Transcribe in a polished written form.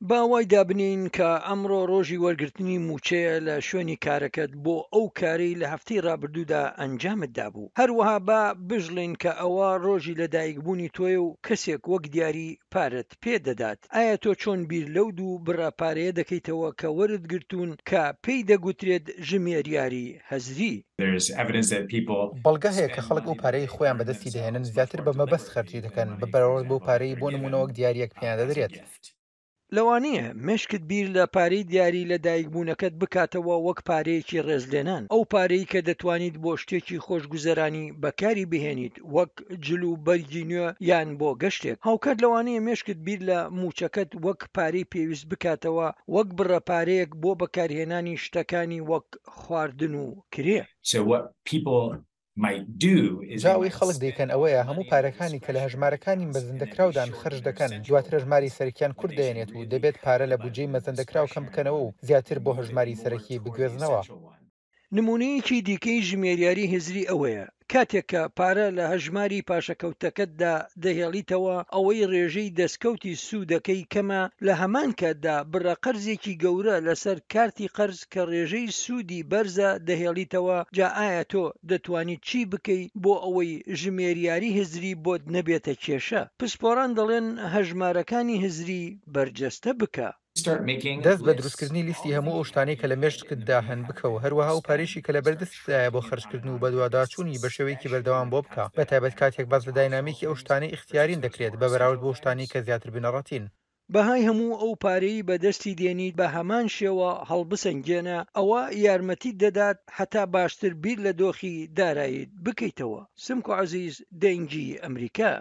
با وای دابنێین کە ئەمڕۆ ڕۆژی وەرگرتنی مووچەیە لە شوێنی کارەکەت بۆ ئەو کارەی لە هەفتەی ڕابردوودا ئەنجامت دابوو. هەروەها با بشڵێین کە ئەوە ڕۆژی لەدایکبوونی تۆیە و کەسێک وەک دیاری پارەت پێ دەدات. ئایا تۆ چۆن بیر لەو دوو بڕە پارەیە دەکەیتەوە کە وەرت گرتوون کە پێی دەگوترێت ژمێریاری هزری؟ بەڵگە هەیە کە خەڵک ئەو پارەیەی خۆیان بەدەستی دەهێنن زیاتر بە مەبەست خەرجی دەکەن بە بەراورد بەو پارەی بۆ نموونە وەک دیارییەک پێیان دەدرێت. لەوانەیە مێشکت بیر لە پارەی دیاری لە دایکبوونەکەت بکاتەوە وەک پارەیەکی ڕێزلێنان، ئەو پارەی کە دەتوانیت بۆ شتێکی خۆشگوزەرانی بەکاری بهێنیت وەک جل و بەرگی نوێ یان بۆ گەشتێک. هاوکات لەوانەیە مێشکت بیر لە مووچەکەت وەک پارەی پێویست بکاتەوە وەک بڕە پارەیەک بۆ بەکارهێنانی شتەکانی وەک خواردن و کرێ. جا ئەوەی خەڵک دەیکەن ئەوەیە هەموو پارەکانی کە لە هەژمارەکانی مەزندەکراودان خەرج دەکەن دواتر هەژماری سەرەکیان کورت دەێنێت و دەبێت پارە لە بودجەی مەزەندەکراو کەم بکەنەوە و زیاتر بۆ هەژماری سەرەکی بگوێزنەوە. نموونەیەکی دیکەی ژمێریاری هزری ئەوەیە، کاتێک کە پارە لە هەژماری پاشەکەوتەکەتدا دەهێڵیتەوە، ئەوەی ڕێژەی دەستکەوتی سوودەکەی کەمە، لە هەمان کاتدا بڕە قەرزێکی گەورە لەسەر کارتی قەرز کە ڕێژەی سوودی بەرزە دەهێڵیتەوە، جا ئایا تۆ دەتوانیت چی بکەی بۆ ئەوەی ژمێریاری هزری بۆت نەبێتە کێشە؟ پسپۆڕان دەڵێن هەژمارەکانی هزری بەرجەستە بکە. دەست بە دروستکردنی لیستی هەموو ئەو شتانەی کە لە مێشکتدا هەن بکە و هەروەها ئەو پارەیشی کە لەبەردەستتدایە بۆ خەرجکردن و بەدواداچوونی بە شێوەیەکی بەردەوام بۆ بکە، بەتایبەت کاتێک باس لە داینامیکی ئەو شتانەی ئیختیارین دەکرێت بە بەراورد بەو شتانەی کە زیاتر بنەڕەتین. بەهای هەموو ئەو پارەی بەدەستی دێنیت بە هەمان شێوە هەڵبسەنگێنە، ئەوە یارمەتیت دەدات هەتا باشتر بیر لە دۆخی داراییت بکەیتەوە. سمکۆ عەزیز، دەنگی ئەمریکا.